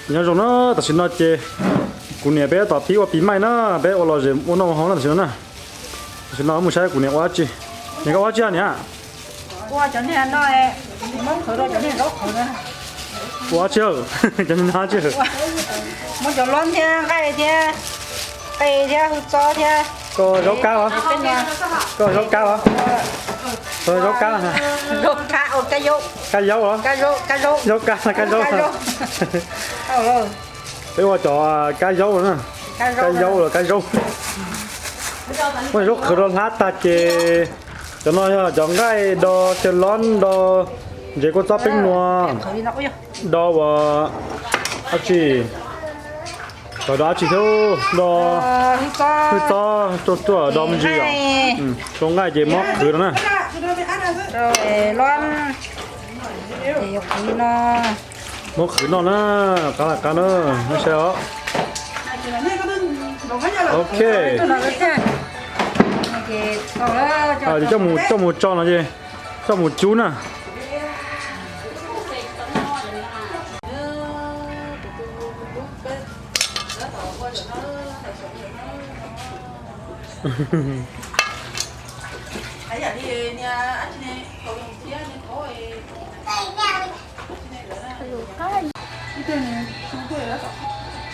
Nyob zoo na, tam sim no ces kuv niam peb tom pib ua pis maij na, peb ua los zem ua noj ua haus na tam sim no na. Tam sim no mus saib kuv niam ua dab tsi. Niam, koj ua dab tsi niam? Ua cov niag no, muab qhwv rau cov niag zaub qhwv na. Ua dab tsi? Cov niag no dab tsi? Muab cov lob thiab nqaij thiab qe thiab hwj txob thiab. Koj zaub kab los? Koj zaub kab los? Koj zaub kab los? Kab yaub los? Zaub kab, kab zaub. Peb ua cov kab yaub los na. Kab yaub los kab zaub. Muab zaub qhwv rau hlab tag ces cov no yog cov nqaij do, cov lob do, ntsev kua txob peeb nua do, ua dab tsi, cov do dab tsi thiab do, hwj txob, ruaj ruaj do me ntsis yom. Rau nqaij ces muab qhwv rau na. Muab qhwv noj na, qab qab na, nej saib os. Ok. Coj mus, coj mus tso no ces coj mus cub na.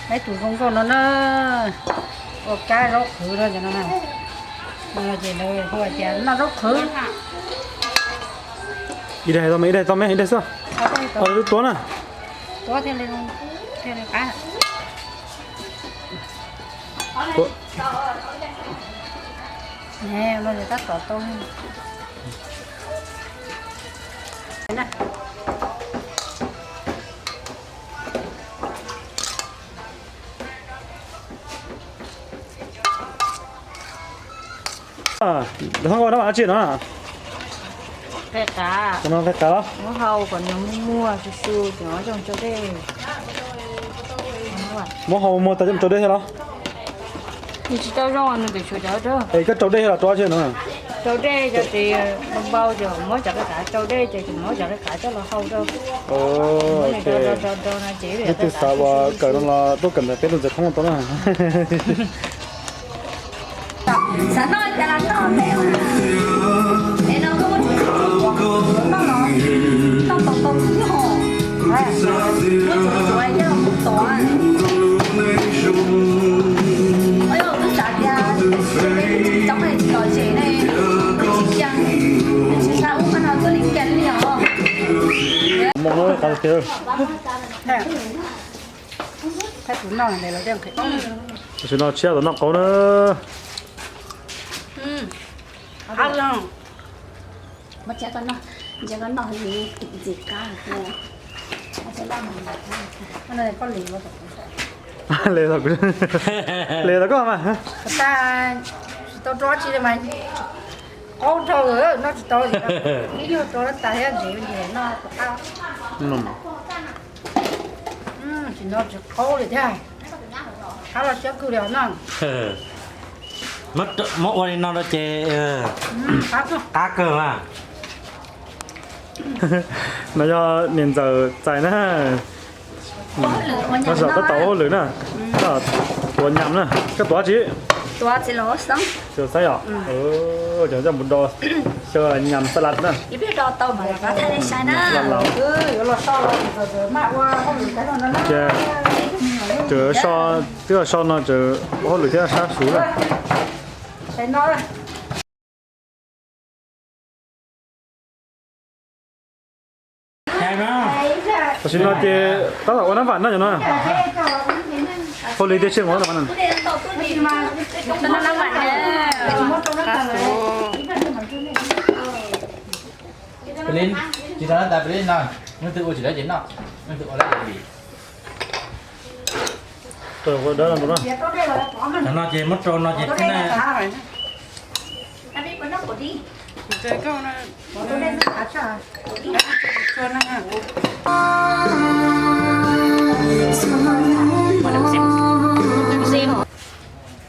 Peb tus zoo nkauj no na, ua kab zaub qhwv no, ces lawv hu tias noj zaub qhwv. Ib daig tau me, ib daig tau me, ib daig xwb. Tuav na. Tuav thiaj li, thiaj li qab. Tab tom tau. Lawv thov koj ua nab vam dab tsi no? Qe qav. Cov no qe qav los? Muab hau kom nws muag muag su su ces muab coj mus tsau dej. Muab hau muag tas coj mus tsau dej thiab los? Nws tsis tau zoo, nws pem tshuav cov rau. Es koj tsau dej los rau dab tsi no? Tsau dej cov tsis npau ces muab cov qe qav tsau dej ces muab cov qe qav coj los hau rau. Muab nws rau rau rau no ces. Leej twg xav ua kawm no los tuaj kawm ntawm peb tus ntxhais Thoob tau na. Xav noj cas los noj peb. Es no koj muab tsuav tsuav tsuav noj los noj tau tau xwb hos. Muab tsuav tsuav coj los mus tov. Yog kuv xav tias peb tsis txob tsis lom zem ne, tsis cia, tsis xav ua qhov no tuaj li kiag li os. Tam sim no tshiab tau noj qaub na. Le tau koj mas. Tsis tau rau tsi li mas qaub dhau, noj tsis tau li. Ib nyuag rau tas thiab ntsev noj qab. Tsis no tsis qaub li thiab. Qab los siab kawg li os no. Muab ua li no rau ces qab kawg mas. No yog niam ntxawm txais na. Tab tom ua hauj lwm na. Tuav nyam na. Koj tuav dab tsi? Txiv laus xeeb os. Cov coj mus do xyaw nyam xas las na. Ces twb so no tseem ua hauj lwm thiab sab suv na. Tam sim no ces tab tom ua nab vam no yom no. Hauj lwm tiag tiag mas. Tsis tau tas peb no, leej twg ua tsis lawv ces noj, leej twg ua lawv ces vim. Cov no ces muab rau no ces thiab na.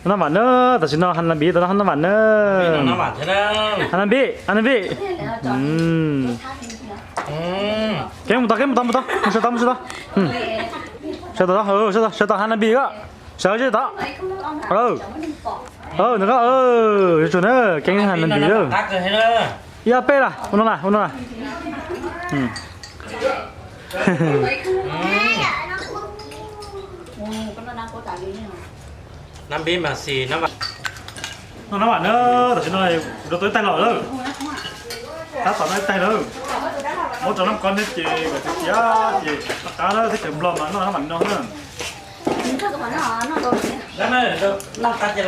Nab vam na, tam sim no Hana Npis tau nab vam na. Hana Npis, Hana Npis. Kev mus tod, kev mus tod, mus tod, mus tod, mus tod. Sawv tau, sawv tau, sawv tau ha na npis ko. Sawv tsis tau. Nws ko, yuav tsum na, keeb ha na npis. Ib ob peb las, ua no las, ua no las. Noj nab mam na, tam sim no kuv rau tau ib taig los lawm. Tab tom noj ib taig lawm. Muab rau nab koj neb ces kom tiav tiav ces qab qab na, teb chaws Nplog mas noj nab mam no na. Noj thaij li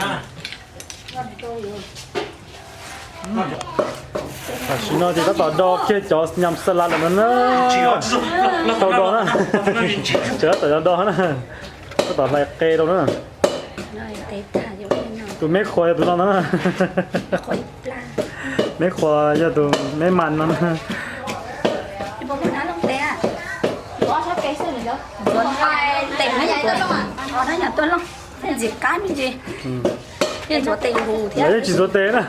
no. Tam sim no ces tab tom do kiag cov nyam xas las lawm no na. Tau do na. Tseem tab tom do do na. Tab tom hlais qe rau na. Tus meb qhuas yog tus no na. Meb qhuas yog tus meb mas no na. Yeej tsis txuav tes na.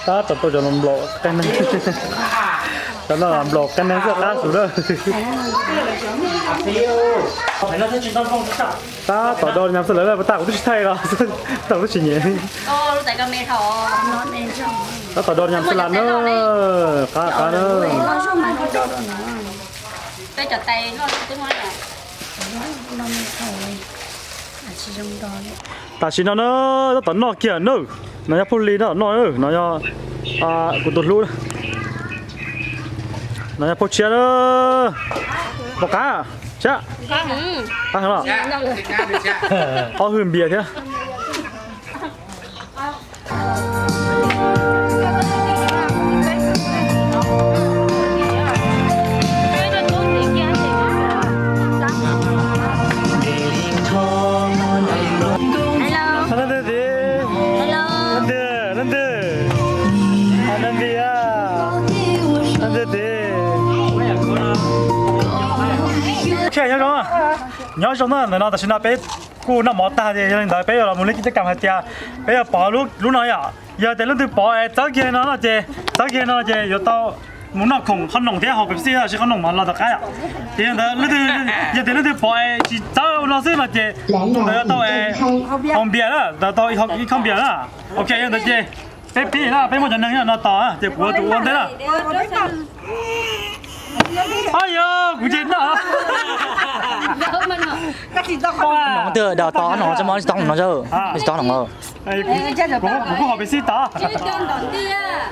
Tab tom tau cov nplaum qab neeg, cov no nplaum qab neeg xwb qab xwb na. Tab tom do nyam xwb lawm, puas tas kuv twb tsis thaij los, tas kuv twb tsis nyiam. Tab tom do nyam xwb las na, qab qab na. Tam sim no na, tab tom noj kiag na. No yog phooj lis tab tom noj, no yog kuv tus hlub. No yog phauj tshiab na. Pom qab tshiab. Qab heev los? Ob hwj npias thiab. Leej twg, leej twg, leej twg, leej twg tiag? Nyob zoo, nyob zoo na, ntawm no tam sim no peb kuj noj mov tag ces yog li ntawd peb yuav los mus li caj kam hais tias peb yuav pov lub no yom. Yog tias leej twg pov es txawb kiag no no ces, txawb kiag no ces yuav tau mus noj khoom qhob noom thiab haus Pepsi, tab sis qhob noom mas los tom qab yom. Ces yog ntawd, yog tias leej twg pov es tsis txawb no xwb no ces tus ntawd yuav tau haus npias na, tau ib khob npias na. Ok, yog ntawd ces peb pib na, peb muaj cov neeg no tos ces kuv ua tus ua ntej na. Ay yog, kuv ces no. Twg do to no, tsis tau no, tsis tau no, tsis tau no. Kuv kuj haus Pepsi tod.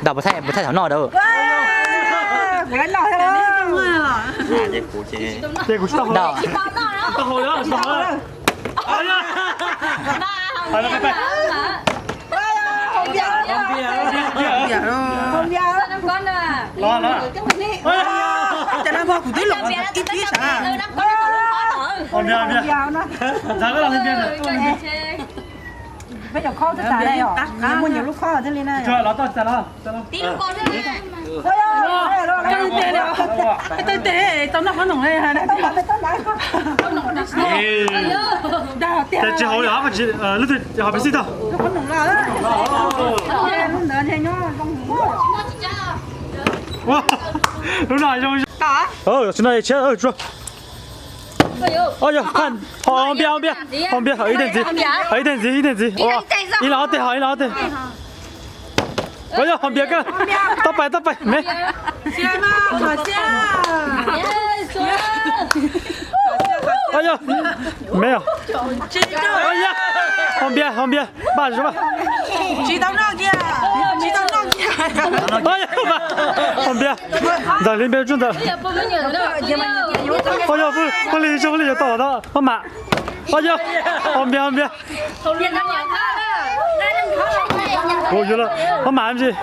Ntawm puas thaij, puas thaij thaum noj dawb. Ces kuv tsis tau haus. Peb cov khob twb tas na, muaj nyias lub khob thiaj li na. Tau noj khob noom li. Ces tsis haus li, lub twg haus Pepsi tag. Lub no zoo. Tam sim no tshiab. Oj yog, haus npias, haus npias, haus npias, haus ib daim ntxiv, haus ib daim ntxiv, ib daim ntxiv. Ib los ob teg, haus ib los ob teg. Oj yog, haus npias kawg. Tab pais, tab pais me. Oj yog, me os. Oj yog, haus npias, haus npias. Npaj tsis tau noj kiag, tsis tau noj kiag. Haus npias, ntxawm li npias tsuj ntxawm. Oj yog, phooj ywg, phooj ywg yuav tau no, maj mam. Oj yog, haus npias, haus npias. Kuv yuav los, maj mam me ntsis.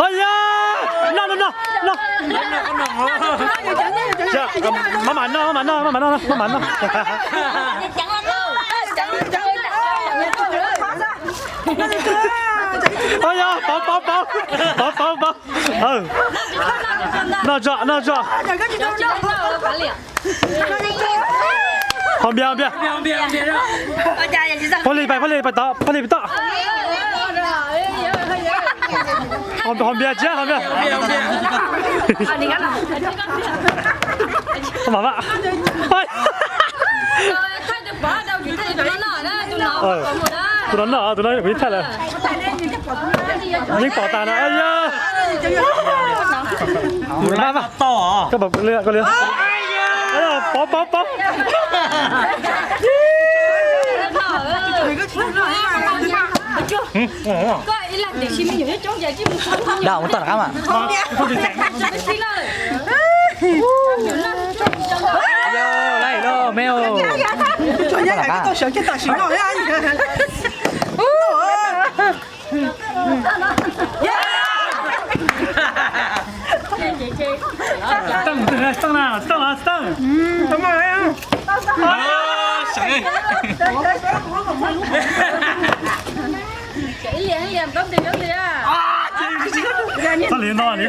Oj yog, noj, noj, noj, noj. Maj mam noj, maj mam noj, maj mam noj, maj mam noj. Oj yog, pauv, pauv, pauv, pauv, pauv, pauv. Noj tso, noj tso. Ho npias, ho npias. Phob lis pais, phob lis pais tod, phob lis pais tod. Ho npias tsis, ho npias. Mam mam. Tus no noj, tus no kuv ib thaij lawm. Yeej pom tas no. Koj pom, pov pov pov. Dab mus toj rov qab mas. Lab loj me. Teej, teej na, teej los teej. Txhob li no li.